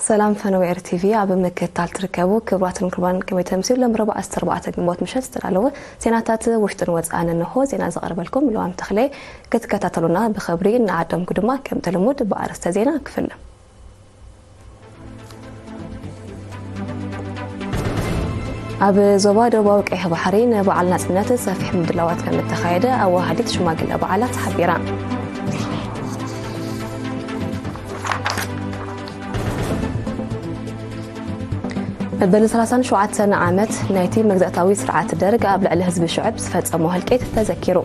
ሰላም ፈነወ ኤር ቲቪ ኣብ ምክትታል ትርከቡ ክቡራትን ክቡራን፣ ከመይ ተምሲሉ? ሎም ረቡዕ ዓሰርተ ኣርባዕተ ግንቦት ምሸት ዝተዳለወ ዜናታት ውሽጥን ወፃእን እንሆ። ዜና ዘቕርበልኩም ለዋም ተኽለ። ክትከታተሉና ብኽብሪ እናዓደምኩ ድማ ከምቲ ልሙድ ብኣርእስተ ዜና ክፍለ። ኣብ ዞባ ደቡባዊ ቀይሕ ባሕሪ ንበዓል ናጽነት ሰፊሕ ምድላዋት ከም እተኻየደ ኣወሃዲት ሽማግለ በዓላት ሓቢራ። መበል ሰላሳን ሸውዓተን ዓመት ናይቲ መግዛእታዊ ስርዓት ደርግ ኣብ ልዕሊ ህዝቢ ሽዕብ ዝፈጸሞ ህልቂት ተዘኪሩ።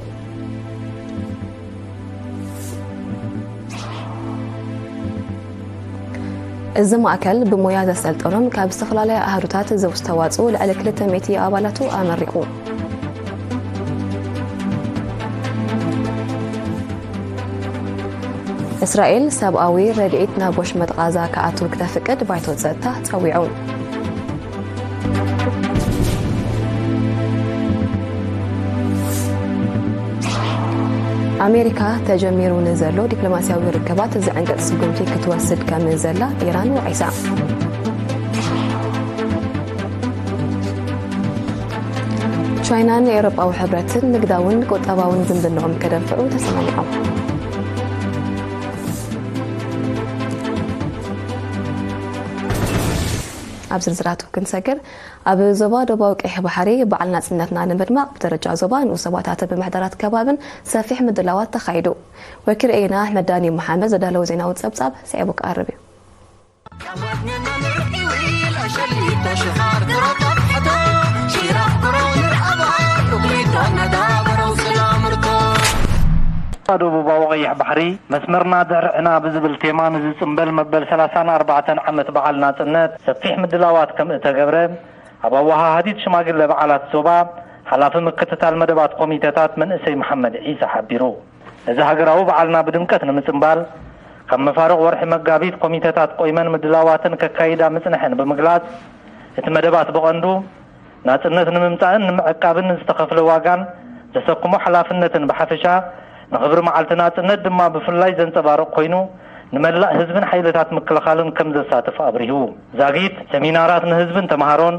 እዚ ማእከል ብሞያ ዘሰልጠኖም ካብ ዝተፈላለያ ኣህዱታት ዝተዋጽኡ ልዕሊ ክልተ ሚእቲ ኣባላቱ ኣመሪቑ። እስራኤል ሰብኣዊ ረድኤት ናብ ወሽመጥ ቓዛ ክኣቱ ክተፍቅድ ባይቶ ጸጥታ ጸዊዑ። ኣሜሪካ ተጀሚሩ ንዘሎ ዲፕሎማስያዊ ርክባት ዝዕንቅጽ ስጉምቲ ክትወስድ ከም ዘላ ኢራን ወዒሳ። ቻይናን ኤውሮጳዊ ሕብረትን ንግዳውን ቁጠባውን ዝምድናኦም ከደንፍዑ ተሰማሚዖም። ኣብ ዝርዝራቱ ክንሰግር፣ ኣብ ዞባ ደቡባዊ ቀይሕ ባሕሪ በዓል ናጽነትና ንምድማቕ ብደረጃ ዞባ ንኡስ ዞባታት ብምሕደራት ከባብን ሰፊሕ ምድላዋት ተኻይዱ። ወኪል ኤና ኣሕመድ ዳኒ መሓመድ ዘዳለዎ ዜናዊ ጸብጻብ ስዒቡ ክቐርብ እዩ። ደቡባዊ ቀይሕ ባሕሪ መስመርና ድሕሪ ዕና ብዝብል ቴማ ንዝጽምበል መበል ሰላሳን ኣርባዕተን ዓመት በዓል ናጽነት ሰፊሕ ምድላዋት ከም እተገብረ ኣብ ኣወሃሃዲት ሽማግለ በዓላት ዞባ ሓላፊ ምክትታል መደባት ኮሚተታት መንእሰይ መሓመድ ዒሳ ሓቢሩ። ነዚ ሃገራዊ በዓልና ብድምቀት ንምጽምባል ካብ መፋርቕ ወርሒ መጋቢት ኮሚተታት ቆይመን ምድላዋትን ከካይዳ ምጽንሐን ብምግላጽ፣ እቲ መደባት ብቐንዱ ናጽነት ንምምጻእን ንምዕቃብን ዝተኸፍለ ዋጋን ዘሰክሞ ሓላፍነትን ብሓፈሻ ንኽብሪ መዓልቲ ናጽነት ድማ ብፍላይ ዘንጸባርቕ ኮይኑ፣ ንመላእ ህዝብን ሓይልታት ምክልኻልን ከም ዘሳትፍ ኣብሪሁ። ዛጊት ሰሚናራት ንህዝብን ተምሃሮን፣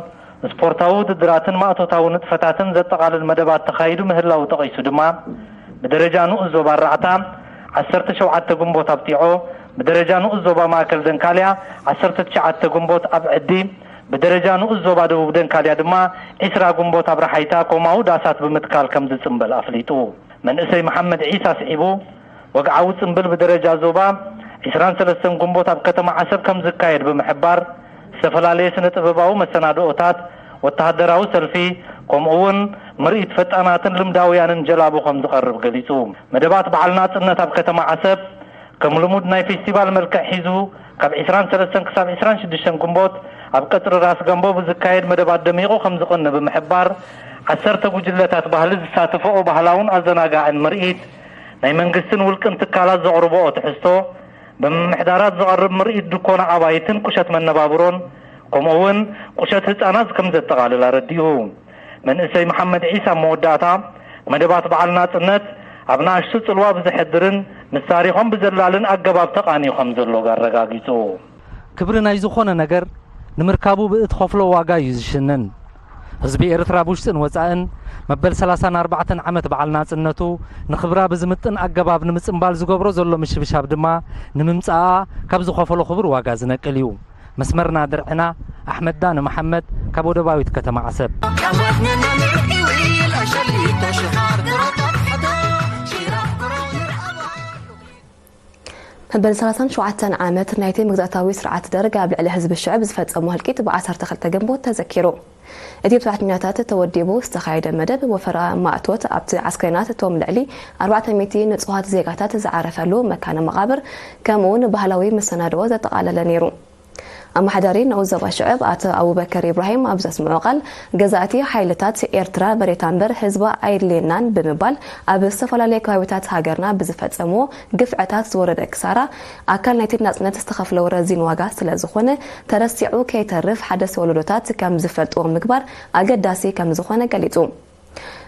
ስፖርታዊ ውድድራትን ማእቶታዊ ንጥፈታትን ዘጠቓልል መደባት ተኻይዱ ምህላዉ ጠቒሱ ድማ፣ ብደረጃ ንኡስ ዞባ ኣርባዕተ ዓሰርተ ሸውዓተ ግንቦት ኣብ ጢዖ፣ ብደረጃ ንኡስ ዞባ ማእከል ደንካልያ ዓሰርተ ትሽዓተ ግንቦት ኣብ ዕዲ፣ ብደረጃ ንኡስ ዞባ ደቡብ ደንካልያ ድማ ዒስራ ግንቦት ኣብ ረሓይታ ኮማዊ ዳሳት ብምትካል ከም ዝጽምበል ኣፍሊጡ። መንእሰይ መሓመድ ዒሳ ስዒቡ፣ ወግዓዊ ጽምብል ብደረጃ ዞባ ዒስራን ሰለስተን ግንቦት ኣብ ከተማ ዓሰብ ከም ዝካየድ ብምሕባር፣ ዝተፈላለየ ስነ ጥበባዊ መሰናድኦታት፣ ወተሃደራዊ ሰልፊ፣ ከምኡ እውን ምርኢት ፈጣናትን ልምዳውያንን ጀላቡ ከም ዝቐርብ ገሊጹ። መደባት በዓል ናጽነት ኣብ ከተማ ዓሰብ ከም ልሙድ ናይ ፌስቲቫል መልክዕ ሒዙ፣ ካብ ዒስራን ሰለስተን ክሳብ ዒስራን ሽዱሽተን ግንቦት ኣብ ቀጽሪ ራስ ገምቦ ብዝካየድ መደባት ደሚቑ ከም ዝቕኒ ብምሕባር፣ ዓሰርተ ጉጅለታት ባህሊ ዝሳተፈኦ ባህላውን ኣዘናጋዕን ምርኢት፣ ናይ መንግስትን ውልቅን ትካላት ዘቕርብኦ ትሕዝቶ፣ ብምምሕዳራት ዝቐርብ ምርኢት ድኮና ኣባይትን ቁሸት መነባብሮን፣ ከምኡ እውን ቁሸት ህጻናት ከም ዘጠቓልል ኣረዲኡ። መንእሰይ መሓመድ ዒሳ ኣብ መወዳእታ፣ መደባት በዓል ናጽነት ኣብ ንኣሽቱ ጽልዋ ብዘሕድርን ምስ ታሪኾም ብዘላልን ኣገባብ ተቓንዩ ከም ዘሎ ኣረጋጊጹ። ክብሪ ናይ ዝኾነ ነገር ንምርካቡ ብእትኸፍሎ ዋጋ እዩ ዝሽነን። ህዝቢ ኤርትራ ብውሽጥን ወጻእን መበል ሰላሳን ኣርባዕተን ዓመት በዓል ናጽነቱ ንኽብራ ብዝምጥን ኣገባብ ንምጽንባል ዝገብሮ ዘሎ ምሽብሻብ ድማ ንምምጻኣ ካብ ዝኸፈሎ ክቡር ዋጋ ዝነቅል እዩ። መስመርና ድርዕና፣ ኣሕመድ ዳነ መሓመድ ካብ ወደባዊት ከተማ ዓሰብ። መበል ሰላሳን ሸውዓተን ዓመት ናይቲ መግዛእታዊ ስርዓት ደርግ ኣብ ልዕሊ ህዝቢ ሽዕብ ዝፈጸሞ ህልቂት ብ ዓሰርተ ክልተ ግንቦት ተዘኪሩ። እቲ ብሰራሕተኛታት ተወዲቡ ዝተኻየደ መደብ ወፈራ ማእቶት ኣብቲ ዓስክሬናት እቶም ልዕሊ ኣርባዕተ ሚእቲ ንጹሃት ዜጋታት ዝዓረፈሉ መካነ መቓብር ከምኡውን ባህላዊ መሰናድኦ ዘጠቓለለ ነይሩ። ኣመሓዳሪ ንኡስ ዞባ ሽዕብ ኣቶ ኣቡበከር ኢብራሂም ኣብ ዘስምዖ ቃል፣ ገዛእቲ ሓይልታት ኤርትራ በሬታ እምበር ህዝባ ኣየድልየናን ብምባል ኣብ ዝተፈላለዩ ከባቢታት ሃገርና ብዝፈጸምዎ ግፍዕታት ዝወረደ ክሳራ ኣካል ናይቲ ናጽነት ዝተኸፍለ ረዚን ዋጋ ስለ ዝኾነ፣ ተረሲዑ ከይተርፍ ሓደስቲ ወለዶታት ከም ዝፈልጥዎ ምግባር ኣገዳሲ ከም ዝኾነ ገሊጹ።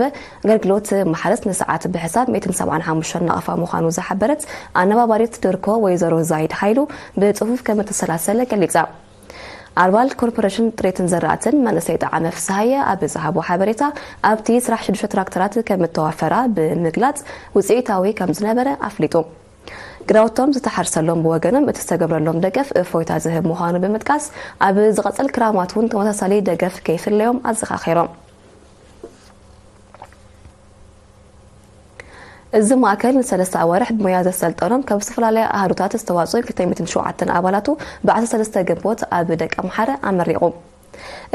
ዝወሃበ ኣገልግሎት ማሕረስ ንሰዓት ብሕሳብ ሚእትን ሰብዓን ሓሙሽተን ናቕፋ ምዃኑ ዝሓበረት ኣነባባሪት ድርኮ ወይዘሮ ዛይድ ሓይሉ ብጽፉፍ ከም እተሰላሰለ ገሊጻ። ኣባል ኮርፖሬሽን ጥሬትን ዘራእትን መንእሰይ ጠዓመ ፍስሃየ ኣብ ዝሃቦ ሓበሬታ ኣብቲ ስራሕ ሽዱሽተ ትራክተራት ከም እተዋፈራ ብምግላጽ ውፅኢታዊ ከም ዝነበረ ኣፍሊጡ። ግራውቶም ዝተሓርሰሎም ብወገኖም እቲ ዝተገብረሎም ደገፍ እፎይታ ዝህብ ምዃኑ ብምጥቃስ ኣብ ዝቐፅል ክራማት እውን ተመሳሳሊ ደገፍ ከይፍለዮም ኣዘኻኺሮም። እዚ ማእከል ንሰለስተ ኣዋርሕ ብሞያ ዘሰልጠኖም ካብ ዝተፈላለያ ኣሃዱታት ዝተዋጽኡ ክልተ ሚእትን ሸውዓተን ኣባላቱ ብ ዓሰርተ ሰለስተ ግንቦት ኣብ ደቀምሓረ ኣመሪቑ።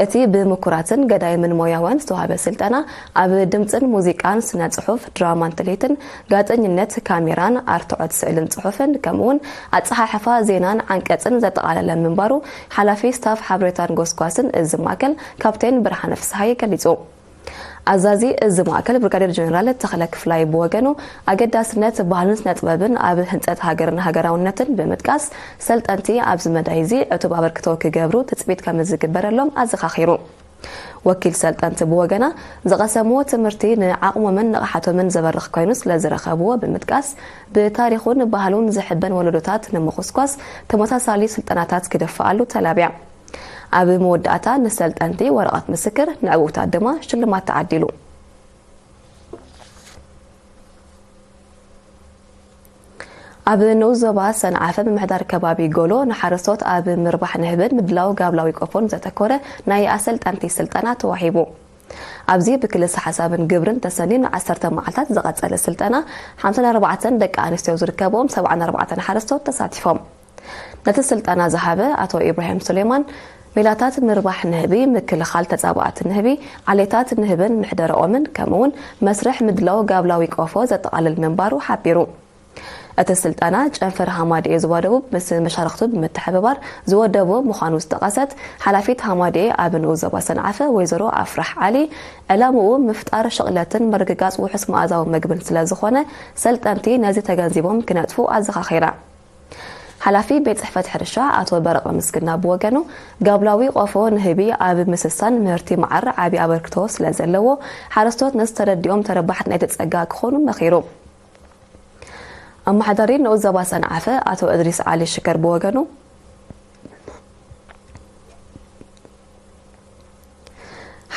እቲ ብምኩራትን ገዳይምን ሞያውያን ዝተዋህበ ስልጠና፣ ኣብ ድምጽን ሙዚቃን፣ ስነ ጽሑፍ፣ ድራማን ትልሂትን፣ ጋዜጠኝነት፣ ካሜራን፣ ኣርትዖት ስእልን ጽሑፍን፣ ከምኡውን ኣጸሓሕፋ ዜናን ዓንቀጽን ዘጠቓለለ ምንባሩ፣ ሓላፊ ስታፍ ሓበሬታን ጎስጓስን እዚ ማእከል ካፕቴን ብርሃነ ፍስሃየ ገሊጹ። ኣዛዚ እዚ ማእከል ብርጋዴር ጀነራል ተኽለ ክፍላይ ብወገኑ፣ ኣገዳስነት ባህልን ስነ ጥበብን ኣብ ህንጸት ሃገርን ሃገራውነትን ብምጥቃስ፣ ሰልጠንቲ ኣብዚ መዳይ እዚ ዕቱብ ኣበርክቶ ክገብሩ ትጽቢት ከም ዝግበረሎም ኣዘኻኺሩ። ወኪል ሰልጠንቲ ብወገና፣ ዝቐሰምዎ ትምህርቲ ንዓቕሞምን ንቕሓቶምን ዘበርኽ ኮይኑ ስለ ዝረኸብዎ ብምጥቃስ፣ ብታሪኹን ባህሉን ዝሕበን ወለዶታት ንምኹስኳስ ተመሳሳሊ ስልጠናታት ክድፍኣሉ ተላብያ። ኣብ መወዳእታ ንሰልጠንቲ ወረቐት ምስክር፣ ንዕውታት ድማ ሽልማት ተዓዲሉ። ኣብ ንኡስ ዞባ ሰንዓፈ ምምሕዳር ከባቢ ጎሎ ንሓረስቶት ኣብ ምርባሕ ንህብን ምድላው ጋብላዊ ቆፎን ዘተኮረ ናይ ኣሰልጠንቲ ስልጠና ተዋሂቡ። ኣብዚ ብክልሰ ሓሳብን ግብርን ተሰንዩ ንዓሰርተ መዓልታት ዝቐጸለ ስልጠና፣ ሓምሳን ኣርባዕተን ደቂ ኣንስትዮ ዝርከብዎም ሰብዓን ኣርባዕተን ሓረስቶት ተሳቲፎም። ነቲ ስልጠና ዝሃበ ኣቶ ኢብራሂም ሱሌማን፣ ሜላታት ምርባሕ ንህቢ፣ ምክልኻል ተጻባእቲ ንህቢ፣ ዓሌታት ንህብን ምሕደረኦምን፣ ከምኡውን መስርሕ ምድላው ጋብላዊ ቆፎ ዘጠቓልል ምንባሩ ሓቢሩ። እቲ ስልጠና ጨንፈር ሃማድኤ ዞባ ደቡብ ምስ መሻርኽቱ ብምትሕብባር ዝወደቦ ምዃኑ ዝጠቐሰት ሓላፊት ሃማድኤ ኣብ ንኡስ ዞባ ሰንዓፈ ወይዘሮ ኣፍራሕ ዓሊ፣ ዕላምኡ ምፍጣር ሽቕለትን ምርግጋጽ ውሑስ መኣዛዊ መግብን ስለ ዝኾነ፣ ሰልጠንቲ ነዚ ተገንዚቦም ክነጥፉ ኣዘኻኺራ። ሓላፊ ቤት ጽሕፈት ሕርሻ ኣቶ በረቐ ምስግና ብወገኑ፣ ጋብላዊ ቆፎ ንህቢ ኣብ ምስሳን ምህርቲ መዓር ዓቢ ኣበርክቶ ስለ ዘለዎ፣ ሓረስቶት ነዚ ተረዲኦም ተረባሕቲ ናይቲ ጸጋ ክኾኑ መኺሩ። ኣመሓዳሪ ንኡስ ዞባ ሰንዓፈ ኣቶ እድሪስ ዓሊ ሽከር ብወገኑ፣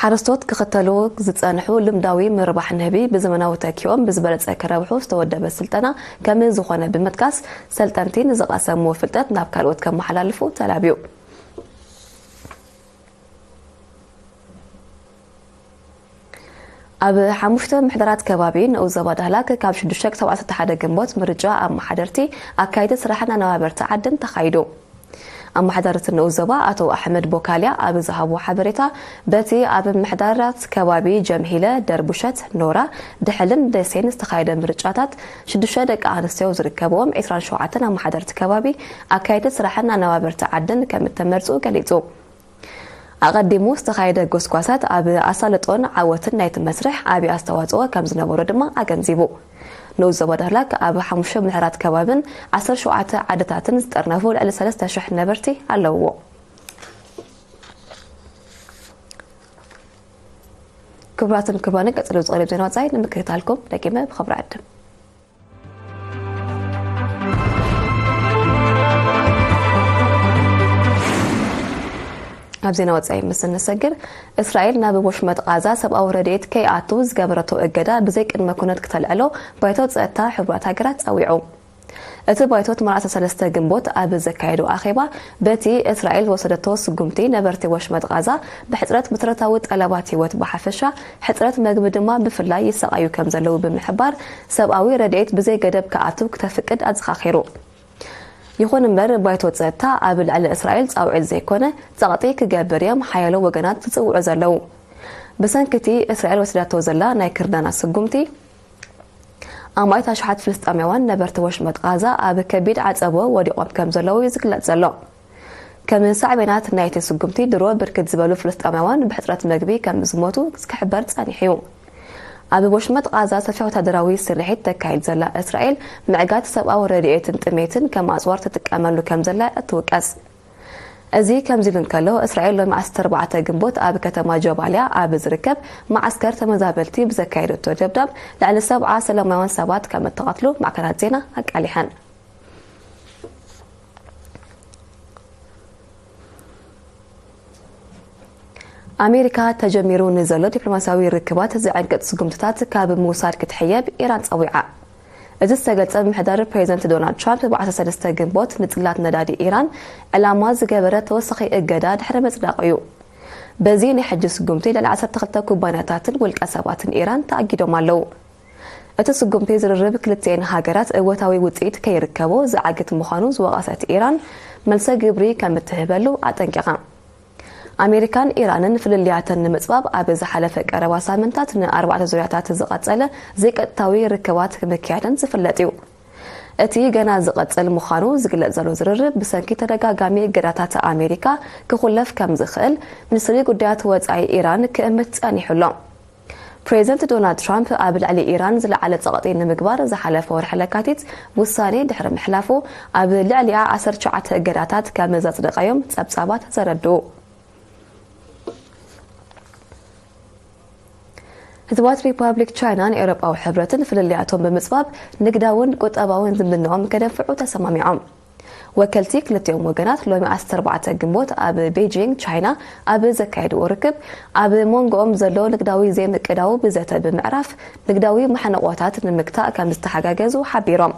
ሓረስቶት ክኽተልዎ ዝጸንሑ ልምዳዊ ምርባሕ ንህቢ ብዘመናዊ ተኪኦም ብዝበለጸ ክረብሑ ዝተወደበ ስልጠና ከም ዝኾነ ብምጥቃስ፣ ሰልጠንቲ ንዝቐሰምዎ ፍልጠት ናብ ካልኦት ከመሓላልፉ ተላብዩ። ኣብ ሓሙሽተ ምሕደራት ከባቢ ንኡስ ዞባ ዳህላክ ካብ ሽዱሽተ ክሳብ ዓሰርተ ሓደ ግንቦት ምርጫ ኣመሓደርቲ፣ ኣካየድቲ ስራሕን ኣነባበርቲ ዓድን ተኻይዱ። ኣመሓዳሪ እቲ ንኡስ ዞባ ኣቶ ኣሕመድ ቦካልያ ኣብ ዝሃብዎ ሓበሬታ፣ በቲ ኣብ ምሕደራት ከባቢ ጀምሂለ፣ ደርቡሸት፣ ኖራ፣ ድሕልን ደሴን ዝተኻየደ ምርጫታት ሽዱሽተ ደቂ ኣንስትዮ ዝርከብዎም ዕስራን ሸውዓተን ኣመሓደርቲ ከባቢ፣ ኣካየድቲ ስራሕን ኣነባበርቲ ዓድን ከም እተመርጹ ገሊጹ። ኣቐዲሙ ዝተኻየደ ጎስጓሳት ኣብ ኣሳልጦን ዓወትን ናይቲ መስርሕ ዓቢ ኣስተዋጽኦ ከም ዝነበሮ ድማ ኣገንዚቡ። ንኡስ ዞባ ዳህላክ ኣብ ሓሙሽተ ምሕደራት ከባብን ዓሰርተ ሸውዓተ ዓድታትን ዝጠርነፉ ልዕሊ ሰለስተ ሽሕ ነበርቲ ኣለውዎ። ክቡራትን ክቡራንን፣ ቀጺሉ ዝቐርብ ዜና ወጻኢ ንምክትታልኩም ደጊመ ብኽብሪ ዕድም። ኣብ ዜና ወጻኢ ምስ እንሰግር፣ እስራኤል ናብ ወሽመጥ ቓዛ ሰብኣዊ ረድኤት ከይኣቱ ዝገበረቶ እገዳ ብዘይ ቅድመ ኩነት ክተልዕሎ ባይቶ ጸጥታ ሕቡራት ሃገራት ጸዊዑ። እቲ ባይቶ ትማሊ ዓሰርተ ሰለስተ ግንቦት ኣብ ዘካየዶ ኣኼባ፣ በቲ እስራኤል ዝወሰደቶ ስጉምቲ ነበርቲ ወሽመጥ ቓዛ ብሕጽረት መሰረታዊ ጠለባት ህይወት ብሓፈሻ፣ ሕጽረት መግቢ ድማ ብፍላይ ይሰቓዩ ከም ዘለዉ ብምሕባር፣ ሰብኣዊ ረድኤት ብዘይ ገደብ ክኣቱ ክተፍቅድ ኣዘኻኺሩ። ይኹን እምበር፣ ባይቶ ጸጥታ ኣብ ልዕሊ እስራኤል ጻውዒት ዘይኮነ ጸቕጢ ክገብር እዮም ሓያሎ ወገናት ዝጽውዑ ዘለዉ። ብሰንኪ እቲ እስራኤል ወሲዳቶ ዘላ ናይ ክርዳና ስጉምቲ፣ ኣማኢት ኣሽሓት ፍልስጤማውያን ነበርቲ ወሽመጥ ቓዛ ኣብ ከቢድ ዓጸቦ ወዲቖም ከም ዘለዉ እዩ ዝግለጽ ዘሎ። ከም ሳዕቤናት ናይቲ ስጉምቲ፣ ድሮ ብርክት ዝበሉ ፍልስጤማውያን ብሕጽረት መግቢ ከም ዝሞቱ ክሕበር ጸኒሑ እዩ። ኣብ ወሽመጥ ቓዛ ሰፊሕ ወታደራዊ ስርሒት ተካይድ ዘላ እስራኤል፣ ምዕጋት ሰብኣዊ ረድኤትን ጥሜትን ከም ኣጽዋር ትጥቀመሉ ከም ዘላ እትውቀስ። እዚ ከምዚ ኢሉ እንከሎ፣ እስራኤል ሎሚ ዓሰርተ ኣርባዕተ ግንቦት ኣብ ከተማ ጀባልያ ኣብ ዝርከብ መዓስከር ተመዛበልቲ ብዘካየደቶ ደብዳብ፣ ልዕሊ ሰብዓ ሰላማውያን ሰባት ከም እተቐትሉ ማዕከናት ዜና ኣቃሊሐን። ኣሜሪካ፣ ተጀሚሩ ንዘሎ ዲፕሎማስያዊ ርክባት ዝዕንቅጽ ስጉምትታት ካብ ምውሳድ ክትሕየብ ኢራን ጸዊዓ። እዚ ዝተገልጸ፣ ምምሕዳር ፕሬዚደንት ዶናልድ ትራምፕ ብ ዓሰርተ ሰለስተ ግንቦት ንጽላት ነዳዲ ኢራን ዕላማ ዝገበረ ተወሳኺ እገዳ ድሕሪ ምጽዳቑ እዩ። በዚ ናይ ሕጂ ስጉምቲ፣ ልዕሊ ዓሰርተ ክልተ ኩባንያታትን ውልቀ ሰባትን ኢራን ተኣጊዶም ኣለዉ። እቲ ስጉምቲ ዝርርብ ክልቲኤን ሃገራት እወታዊ ውጽኢት ከይርከቦ ዝዓግት ምዃኑ ዝወቐሰት ኢራን፣ መልሰ ግብሪ ከም እትህበሉ ኣጠንቂቓ። ኣሜሪካን ኢራንን ፍልልያተን ንምጽባብ ኣብ ዝሓለፈ ቀረባ ሳምንታት ንኣርባዕተ ዙርያታት ዝቐጸለ ዘይቀጥታዊ ርክባት ምክያደን ዝፍለጥ እዩ። እቲ ገና ዝቐጽል ምዃኑ ዝግለጽ ዘሎ ዝርርብ፣ ብሰንኪ ተደጋጋሚ እገዳታት ኣሜሪካ ክኹለፍ ከም ዝኽእል ሚኒስትሪ ጉዳያት ወጻኢ ኢራን ክእምት ጸኒሑ ኣሎ። ፕሬዚደንት ዶናልድ ትራምፕ ኣብ ልዕሊ ኢራን ዝለዓለ ጸቕጢ ንምግባር ዝሓለፈ ወርሒ ለካቲት ውሳኔ ድሕሪ ምሕላፉ፣ ኣብ ልዕሊኣ ዓሰርተ ትሽዓተ እገዳታት ከም ዘጽደቐዮም ጸብጻባት ዘረድኡ። ህዝባት ሪፓብሊክ ቻይናን ኤውሮጳዊ ሕብረትን ፍልልያቶም ብምጽባብ ንግዳውን ቁጠባውን ዝምድናኦም ከደንፍዑ ተሰማሚዖም። ወከልቲ ክልቲኦም ወገናት ሎሚ ዓሰርተ ኣርባዕተ ግንቦት ኣብ ቤጂንግ ቻይና ኣብ ዘካየድዎ ርክብ፣ ኣብ መንጎኦም ዘሎ ንግዳዊ ዘይምቅዳው ብዘተ ብምዕራፍ፣ ንግዳዊ ማሕንቆታት ንምግታእ ከም ዝተሓጋገዙ ሓቢሮም።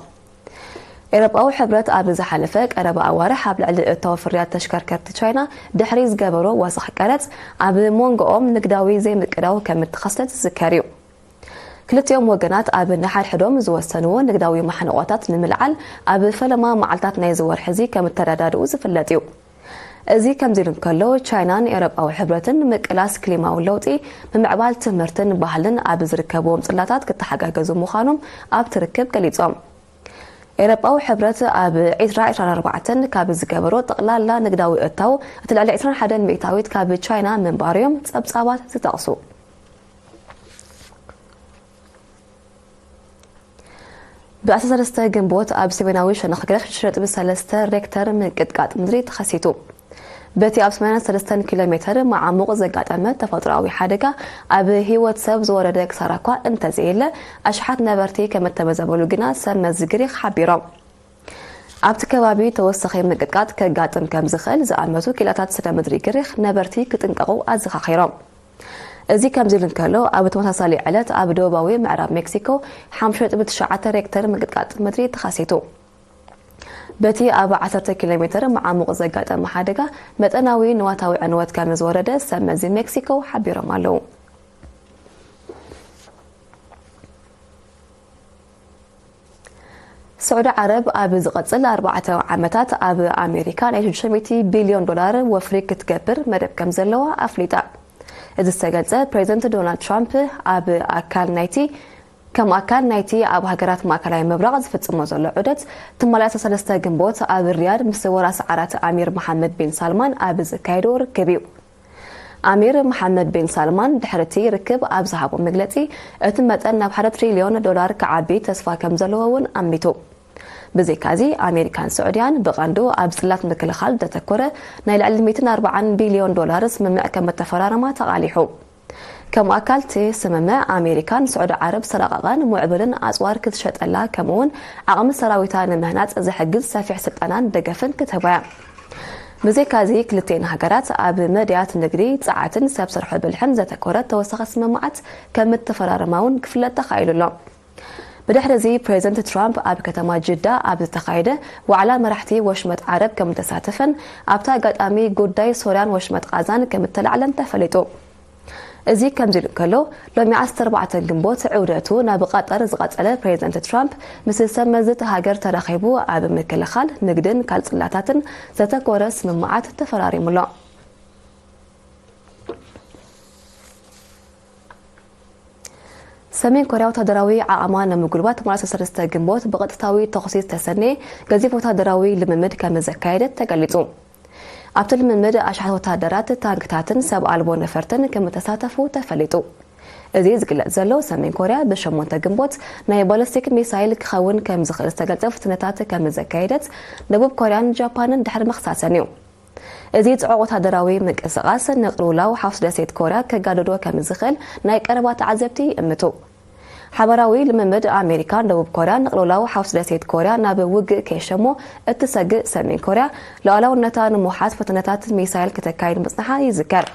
ኤውሮጳዊ ሕብረት ኣብ ዝሓለፈ ቀረባ ኣዋርሕ ኣብ ልዕሊ እታው ፍርያት ተሽከርከርቲ ቻይና ድሕሪ ዝገበሮ ወሰኽ ቀረጽ፣ ኣብ መንጎኦም ንግዳዊ ዘይምቅዳው ከም እተኸስተ ዝዝከር እዩ። ክልቲኦም ወገናት ኣብ ንሓድሕዶም ዝወሰንዎ ንግዳዊ ማሕንቆታት ንምልዓል ኣብ ፈለማ መዓልታት ናይዚ ወርሒ እዚ ከም እተረዳድኡ ዝፍለጥ እዩ። እዚ ከምዚ ኢሉ እንከሎ፣ ቻይናን ኤውሮጳዊ ሕብረትን ምቅላስ ክሊማዊ ለውጢ፣ ምምዕባል ትምህርትን ባህልን ኣብ ዝርከብዎም ጽላታት ክተሓጋገዙ ምዃኖም ኣብቲ ርክብ ገሊጾም። ኤውሮጳዊ ሕብረት ኣብ ዕስራ ዕስራን ኣርባዕተን ካብ ዝገበሮ ጠቕላላ ንግዳዊ እታው እቲ ልዕሊ ዕስራን ሓደን ሚእታዊት ካብ ቻይና ምንባሩ እዮም ጸብጻባት ዝጠቕሱ። ብ ዓሰርተ ሰለስተ ግንቦት ኣብ ሰሜናዊ ሸነኽ ግሪኽ ሽዱሽተ ነጥቢ ሰለስተ ሬክተር ምንቅጥቃጥ ምድሪ ተኸሲቱ። በቲ ኣብ ሰማንያን ሰለስተን ኪሎ ሜተር መዓሙቕ ዘጋጠመ ተፈጥሮኣዊ ሓደጋ፣ ኣብ ህይወት ሰብ ዝወረደ ክሳራ እኳ እንተዘየለ፣ ኣሽሓት ነበርቲ ከም እተመዛበሉ ግና ሰብ መዚ ግሪኽ ሓቢሮም። ኣብቲ ከባቢ ተወሳኺ ምንቅጥቃጥ ከጋጥም ከም ዝኽእል ዝኣመቱ ክኢላታት ስነ ምድሪ ግሪኽ ነበርቲ ክጥንቀቑ ኣዘኻኺሮም። እዚ ከምዚ ኢሉ እንከሎ፣ ኣብ ተመሳሳሊ ዕለት ኣብ ደቡባዊ ምዕራብ ሜክሲኮ ሓሙሽተ ነጥቢ ትሽዓተ ሬክተር ምንቅጥቃጥ ምድሪ ተኸሲቱ። በቲ ኣብ ዓሰርተ ኪሎ ሜተር መዓሙቕ ዘጋጠመ ሓደጋ መጠናዊ ንዋታዊ ዕንወት ከም ዝወረደ ሰብ መዚ ሜክሲኮ ሓቢሮም ኣለዉ። ስዑዲ ዓረብ ኣብ ዝቐጽል ኣርባዕተ ዓመታት ኣብ ኣሜሪካ ናይ ሽዱሽተ ሚእቲ ቢልዮን ዶላር ወፍሪ ክትገብር መደብ ከም ዘለዋ ኣፍሊጣ። እዚ ዝተገልጸ ፕሬዚደንት ዶናልድ ትራምፕ ኣብ ኣካል ናይቲ ከም ኣካል ናይቲ ኣብ ሃገራት ማእከላይ ምብራቕ ዝፍጽሞ ዘሎ ዑደት ትማሊ ዓሰርተ ሰለስተ ግንቦት ኣብ ሪያድ ምስ ወራስ ዓራት ኣሚር መሓመድ ቢን ሳልማን ኣብ ዘካየዶ ርክብ እዩ። ኣሚር መሓመድ ቢን ሳልማን ድሕሪ እቲ ርክብ ኣብ ዝሃቦ መግለጺ፣ እቲ መጠን ናብ ሓደ ትሪልዮን ዶላር ክዓቢ ተስፋ ከም ዘለዎ እውን ኣሚቱ። ብዘይካዚ፣ ኣሜሪካን ስዑድያን ብቐንዱ ኣብ ጽላት ምክልኻል ዘተኮረ ናይ ልዕሊ ሚእትን ኣርባዓን ቢልዮን ዶላር ስምምዕ ከም እተፈራረማ ተቓሊሑ። ከም ኣካል እቲ ስምምዕ፣ ኣሜሪካ ንስዑዲ ዓረብ ዝተራቐቐን ምዕቡልን ኣጽዋር ክትሸጠላ፣ ከምኡ'ውን ዓቕሚ ሰራዊታ ንምህናጽ ዝሕግዝ ሰፊሕ ስልጠናን ደገፍን ክትህባ እያ። ብዘይካዚ፣ ክልቲኤን ሃገራት ኣብ መድያት ንግዲ፣ ጸዓትን ሰብ ሰርሖ ብልሕን ዘተኮረ ተወሳኺ ስምምዓት ከም እተፈራረማ እውን ክፍለጥ ተኻኢሉ ኣሎ። ብድሕሪ እዚ፣ ፕሬዚደንት ትራምፕ ኣብ ከተማ ጅዳ ኣብ ዝተኻየደ ዋዕላ መራሕቲ ወሽመጥ ዓረብ ከም እተሳተፈን ኣብቲ ኣጋጣሚ ጉዳይ ሶርያን ወሽመጥ ቓዛን ከም እተላዕለን ተፈሊጡ። እዚ ከምዚ ኢሉ እንከሎ፣ ሎሚ ዓሰርተ ኣርባዕተ ግንቦት ዑደቱ ናብ ቐጠር ዝቐጸለ ፕሬዚደንት ትራምፕ፣ ምስ ሰብ መዚ እታ ሃገር ተራኺቡ ኣብ ምክልኻል፣ ንግድን ካልእ ጽላታትን ዘተኮረ ስምምዓት ተፈራሪሙ ኣሎ። ሰሜን ኮርያ ወታደራዊ ዓቕማ ንምጉልባት ትማሊ ዓሰርተ ሰለስተ ግንቦት ብቐጥታዊ ተኹሲ ዝተሰነየ ገዚፍ ወታደራዊ ልምምድ ከም ዘካየደት ተገሊጹ። ኣብቲ ልምምድ ኣሽሓት ወታደራት፣ ታንክታትን ሰብ ኣልቦ ነፈርትን ከም እተሳተፉ ተፈሊጡ። እዚ ዝግለጽ ዘሎ፣ ሰሜን ኮርያ ብሸሞንተ ግንቦት ናይ ባለስቲክ ሚሳይል ክኸውን ከም ዝኽእል ዝተገልጸ ፍትነታት ከም ዘካየደት ደቡብ ኮርያን ጃፓንን ድሕሪ ምኽሳሰን እዩ። እዚ ጽዑቕ ወታደራዊ ምንቅስቓስ ንቕልውላው ሓውሲ ደሴት ኮርያ ከጋድዶ ከም ዝኽእል ናይ ቀረባ ተዓዘብቲ ይእምቱ። ሓባራዊ ልምምድ ኣሜሪካን ደቡብ ኮርያን ንቕልውላው ሓውሲ ደሴት ኮርያ ናብ ውግእ ከይሸሞ እትሰግእ ሰሜን ኮርያ፣ ሉዓላውነታ ንምውሓስ ፈተነታት ሚሳይል ክተካይድ ምጽንሓ ይዝከር።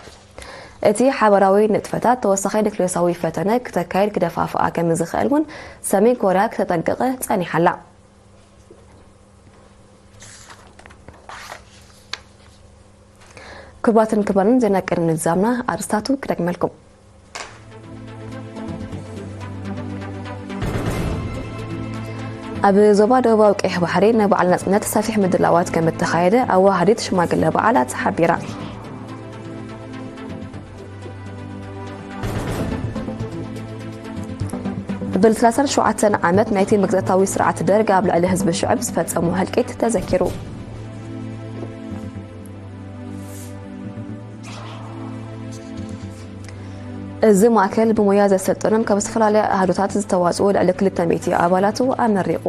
እቲ ሓባራዊ ንጥፈታት ተወሳኺ ኒክሌሳዊ ፈተነ ክተካይድ ክደፋፍኣ ከም ዝኽእል እውን ሰሜን ኮርያ ክተጠንቅቕ ጸኒሓ ኣላ። ክቡራትን ክቡራንን፣ ዜና ቅድሚ ምዝዛምና ኣርእስታቱ ክደግመልኩም። ኣብ ዞባ ደቡባዊ ቀይሕ ባሕሪ ንበዓል ናጽነት ሰፊሕ ምድላዋት ከም እተኻየደ ኣወሃዲት ሽማግለ በዓላት ሓቢራ። ብልሰላሳን ሸውዓተን ዓመት ናይቲ መግዛእታዊ ስርዓት ደርግ ኣብ ልዕሊ ህዝቢ ሽዕብ ዝፈጸሞ ህልቂት ተዘኪሩ። እዚ ማእከል ብሞያ ዘሰልጠኖም ካብ ዝተፈላለያ ኣሃዱታት ዝተዋጽኡ ልዕሊ ክልተ ሚእቲ ኣባላቱ ኣመሪቑ።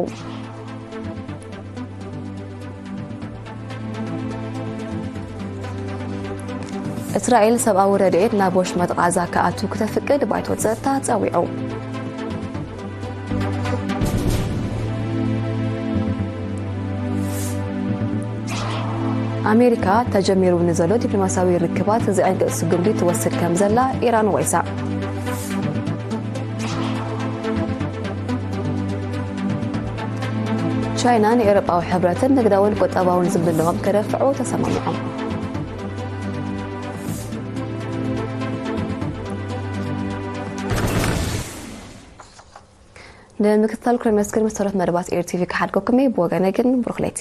እስራኤል ሰብኣዊ ረድኤት ናብ ወሽመጥ ቓዛ ክኣቱ ክተፍቅድ ባይቶ ጸጥታ ጸዊዑ። ኣሜሪካ ተጀሚሩ ንዘሎ ዲፕሎማስያዊ ርክባት ዘዕንቅጽ ስጉምቲ ትወስድ ከም ዘላ ኢራን ወይሳ። ቻይናን ኤውሮጳዊ ሕብረትን ንግዳውን ቁጠባውን ዝምድናኦም ከደፍዑ ተሰማምዖም። ንምክትታል ክረመስክር መሰረት መደባት ኤር ቲቪ ክሓድገኩም እየ። ብወገነ ግን ብሩኽ ለይቲ።